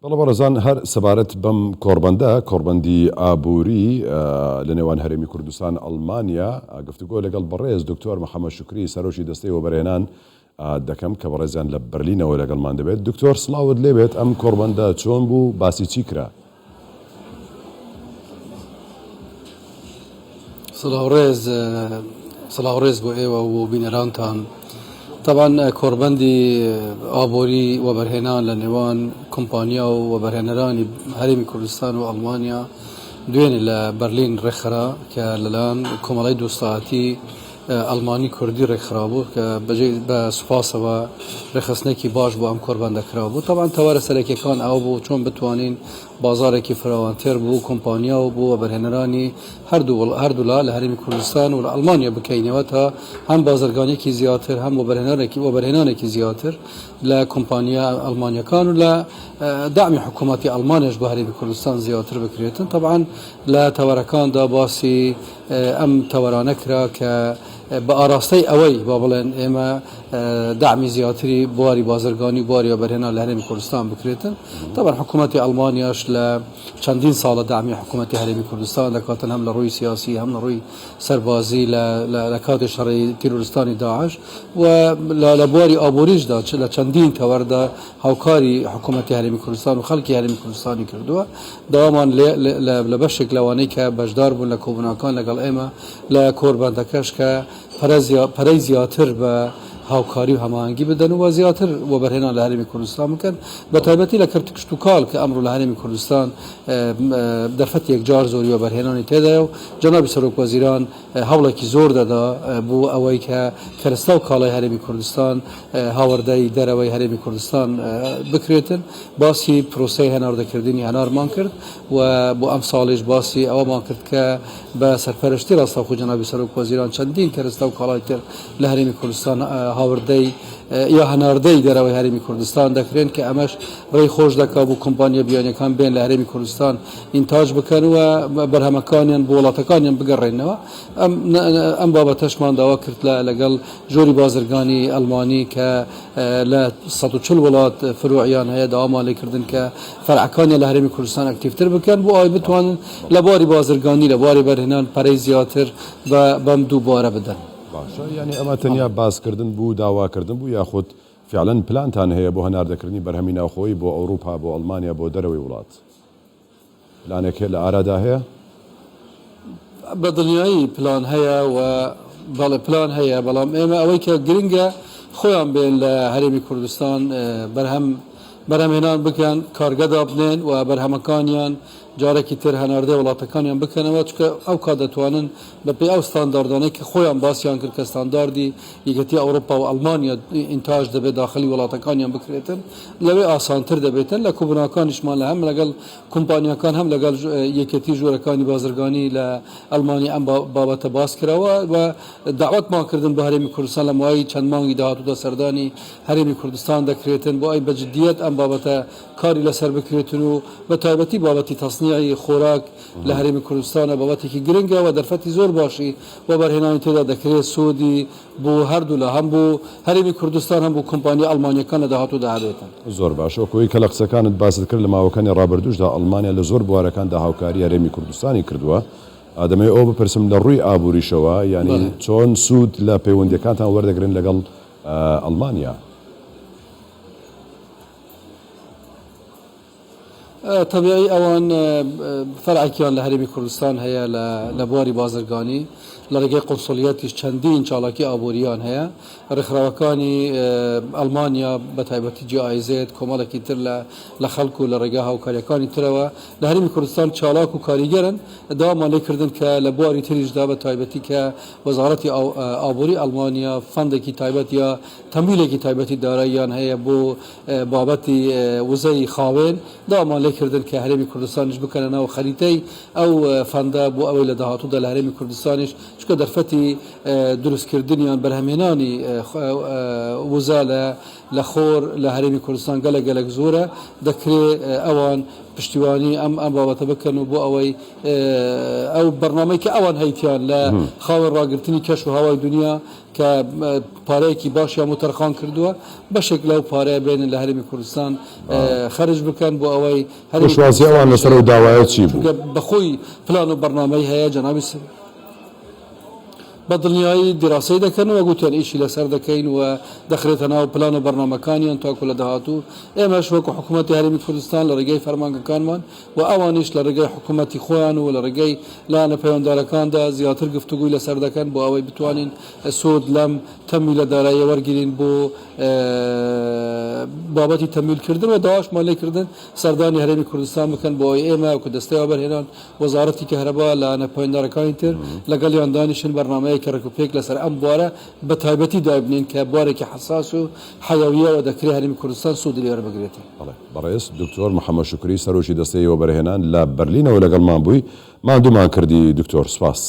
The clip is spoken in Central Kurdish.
بەڵێ بەڕێزان هەر سەبارەت بەم کۆڕبەندە، کۆڕبەندی ئابووری لە نێوان هەرێمی کوردستان ئەڵمانیا، گفتوگۆ لەگەڵ بەڕێز دکتۆر محەمەد شوکری سەرۆکی دەستەی وەبەرهێنان دەکەم کە بەڕێزیان لە بەرلینەوە لەگەڵمان دەبێت. دکتۆر سڵاوت لێبێت ئەم کۆڕبەندە چۆن بوو باسی چی کرا؟ سڵاو ڕێز سڵاو ڕێز بۆ ئێوە و بینەرانتان تەبان کۆڕبەندی ئابووری وەبەرهێنان لە نێوان کۆمپانیا و وەبەرهێنەرانی هەرێمی کوردستان و ئەڵمانیا دوێنێ لە بەرلین ڕێکخرا کە لەلایەن کۆمەڵی دوستایەتی ئەڵمانی کوردی ڕێکخرابوو کە بەجێ بە سوپاسەوە ڕێکخستنێکی باش بۆ ئەم کۆربەندە کرابوو تەبان تەوەرە سەرەکیەکان ئەوە بوو چۆن بتوانین بازاڕێکی فراوانتر بۆ کۆمپانیا و بۆ وەبەرهێنەرانی هەردوولا لە هەرێمی کوردستان و لە ئەڵمانیا بکەینەوە تا هەم بازرگانیەکی زیاتر هەم وەبەرهێنانێکی وەبەرهێنانێکی زیاتر لە کۆمپانیا ئەڵمانیەکان و لە دەعمی حکوومەتی ئەڵمانیش بۆ هەرێمی کوردستان زیاتر بکرێتن تەبعەن لە تەوەرەکاندا باسی ئەم تەوەرانە کرا کە بە ئاراستەی ئەوەی با بڵێن ئێمە دەعمی زیاتری بواری بازرگانی و بواری وەبەرهێنان لە هەرێمی کوردستان بکرێتن. تەبعەن حکوومەتی ئەڵمانیاش لە چەندین ساڵە دەعمی حکوومەتی هەرێمی کوردستان دەکاتن هەم لە ڕووی سیاسی هەم لە ڕووی سەربازی لە کاتی شەڕی تیرۆرستانی داعش و لە بواری ئابووریشدا چ لە چەندین تەوەردا هاوکاری حکوومەتی هەرێمی کوردستان و خەڵکی هەرێمی کوردستانی کردووە. داوامان لە بەشێک لەوانەی کە بەشدار بوون لە کۆبوونەوەکان لەگەڵ ئێمە لە کۆربەندەکەش کە پەرەی زیاتر بە هاوکاری و هەماهەنگی بدەن و زیاتر وەبەرهێنان لە هەرێمی کوردستان بکەن بە تایبەتی لە کەرتی کشتوکاڵ کە ئەمڕۆ لە هەرێمی کوردستان دەرفەتی یەکجار زۆری وەبەرهێنانی تێدایە و جەنابی سەرۆک وەزیران هەوڵێکی زۆر دەدا بۆ ئەوەی کە کەرەستە و کاڵای هەرێمی کوردستان هاوردەی دەرەوەی هەرێمی کوردستان بکرێتن باسی پرۆسەی هەناردەکردنی هەنارمان کرد و بۆ ئەمساڵیش باسی ئەوەمان کرد کە بە سەرپەرشتی ڕاستەوخۆی جەنابی سەرۆک وەزیران چەندین کەرەستە و کاڵای تر لە هەرێمی کوردستان هاوردەی یا هەناردەی دەرەوەی هەرێمی کوردستان دەکرێن کە ئەمەش ڕێی خۆش دەکا بۆ کۆمپانیا بیانیەکان بێن لە هەرێمی کوردستان ئینتاج بکەن و بەرهەمەکانیان بۆ وڵاتەکانیان بگەڕێنەوە. ئەم بابەتەشمان داوا کرد لە لەگەڵ ژووری بازرگانی ئەڵمانی کە لە 140 وڵات فروعیان هەیە داوامان لێکردن کە فەرعەکانیان لە هەرێمی کوردستان ئەکتیڤتر بکەن بۆ ئەوەی بتوانن لە بواری بازرگانی لە بواری بەرهێنان پەرەی زیاتر بە بەم دوو بوارە بدەن. باشە یانی ئەمە تەنیا باسکردن بوو داواکردن بوو یاخود فیعلەن پلانتان هەیە بۆ هەناردەکردنی بەرهەمی ناوخۆیی بۆ ئەوروپا بۆ ئەڵمانیا بۆ دەرەوەی وڵات؟ پلانێک هەیە لە ئارادا هەیە؟ بە دڵنیایی پلان هەیە و بەڵێ پلان هەیە، بەڵام ئێمە ئەوەی کە گرنگە خۆیان بێن لە هەرێمی کوردستان بەرهەم بەرهەمهێنان بکەن، کارگە دابنێن و بەرهەمەکانیان جارێکی تر هەناردەی وڵاتەکانیان بکەنەوە، چونکە ئەو کات دەتوانن بەپێی ئەو ستانداردانەی کە خۆیان باسیان کرد کە ستانداردی یەکێتی ئەوروپا و ئەڵمانیا ئینتاج دەبێت داخلی وڵاتەکانیان بکرێتن لەوێ ئاسانتر دەبێتن لە کۆبوونەوەکانیشمان لە هەم لەگەڵ کۆمپانیاکان هەم لەگەڵ یەکێتی ژوورەکانی بازرگانی لە ئەڵمانیا ئەم بابەتە باس کراوە و دەعوەتمان کردن بۆ هەرێمی کوردستان لە ماوەی چەند مانگی داهاتوودا سەردانی هەرێمی کوردستان دەکرێتن بۆ ئەوەی بە جدیەت ئەم بابەتە کاری لەسەر بکرێتن و بە تایبەتی بابەتی تەسنیعی خۆراک لە هەرێمی کوردستانە بابەتێکی گرنگە و دەرفەتی زۆر باشی وەبەرهێنانی تێدا دەکرێت سوودی بۆ هەردوولا هەم بۆ هەرێمی کوردستان هەم بۆ کۆمپانیا ئەڵمانییەکان لە داهاتوودا هەبێتن. زۆر باشە وەک ئەوەی کە لە قسەکانت باست کرد لە ماوەکانی ڕابردووشدا ئەڵمانیا لە زۆر بوارەکاندا هاوکاری هەرێمی کوردستانی کردووە دەمەوێت ئەوە بپرسم لە ڕووی ئابووریشەوە یانی چۆن سوود لە پەیوەندییەکانتان وەردەگرن لەگەڵ ئەڵمانیا؟ تەبیعی ئەوان فەرعێکیان لە هەرێمی کوردستان هەیە لە بواری بازرگانی، لە ڕێگەی قونسڵیەتیش چەندین چالاکی ئابوورییان هەیە. ڕێکخراوەکانی ئەڵمانیا بە تایبەتی GIZ کۆمەڵێکی تر لە خەڵک و لە ڕێگا هاوکارییەکانی ترەوە لە هەرێمی کوردستان چالاک و کاریگەرن. داوامان لێ کردن کە لە بواری تریشدا بە تایبەتی کە وەزارەتی ئابووری ئەڵمانیا فەندێکی تایبەت یا تەمویلێکی تایبەتی داراییان هەیە بۆ بابەتی وزەی خاوێن، داوامان لێکردن کە هەرێمی کوردستانیش بکەنە ناو خەریتەی ئەو فەندە بۆ ئەوەی لە داهاتوودا لە هەرێمی کوردستانیش چونکە دەرفەتی دروستکردن یان بەرهەمهێنانی وزە لە لە خۆر لە هەرێمی کوردستان گەلەک گەلەک زۆرە، دەکرێ ئەوان پشتیوانی ئەم ئەم بابەتە بکەن و بۆ ئەوەی ئەو بەرنامەی کە ئەوان هەیتیان لە خاوێن ڕاگرتنی کەش و هەوای دونیا کە پارەیەکی باشیان بۆ تەرخان کردووە بەشێک لەو پارەیە بێنن لە هەرێمی کوردستان خەرج بکەن بۆ ئەوەی هەرێمی پێشوازی ئەوان کوردستانیش لەسەر ئەو داوایە چی بوو؟ چونکە بەخۆی پلان و بەرنامەی هەیە جەنابی بە دڵنیایی دیراسەی دەکەن و گوتیان ئیشی لەسەر دەکەین و دەخرێتە ناو پلان و بەرنامەکانیان تاکو لە داهاتوو ئێمەش وەکو حکوومەتی هەرێمی کوردستان لە ڕێگەی فەرمانگەکانمان و ئەوانیش لە ڕێگەی حکوومەتی خۆیان و لە ڕێگەی لایەنە پەیوەندارەکاندا زیاتر گفتوگوی لەسەر دەکەن بۆ ئەوەی بتوانین سوود لەم تەمویلە داراییە وەرگرین بۆ بابەتی تەمویلکردن و داواشمان لێکردن سەردانی هەرێمی کوردستان بکەن بۆ ئەوەی ئێمە وەکو دەستەی وەبەرهێنان وەزارەتی کەهرەبا، لایەنە پەیوەندارەکانی تر لەگەڵیان دانیشن بەرنامەیەکی ڕێکوپێک لەسەر ئەم بوارە بە تایبەتی دایبنێن کە بوارێکی حەساس و حەیەوییە و دەکرێ هەرێمی کوردستان سوودی لێ وەربگرێت. بەڵێ بەڕێز دکتۆر محەمەد شوکری سەرۆکی دەستەی وەبەرهێنان لە بەرلینەوە لەگەڵمان بووی، ماندوومان کردی دکتۆر سوپاس.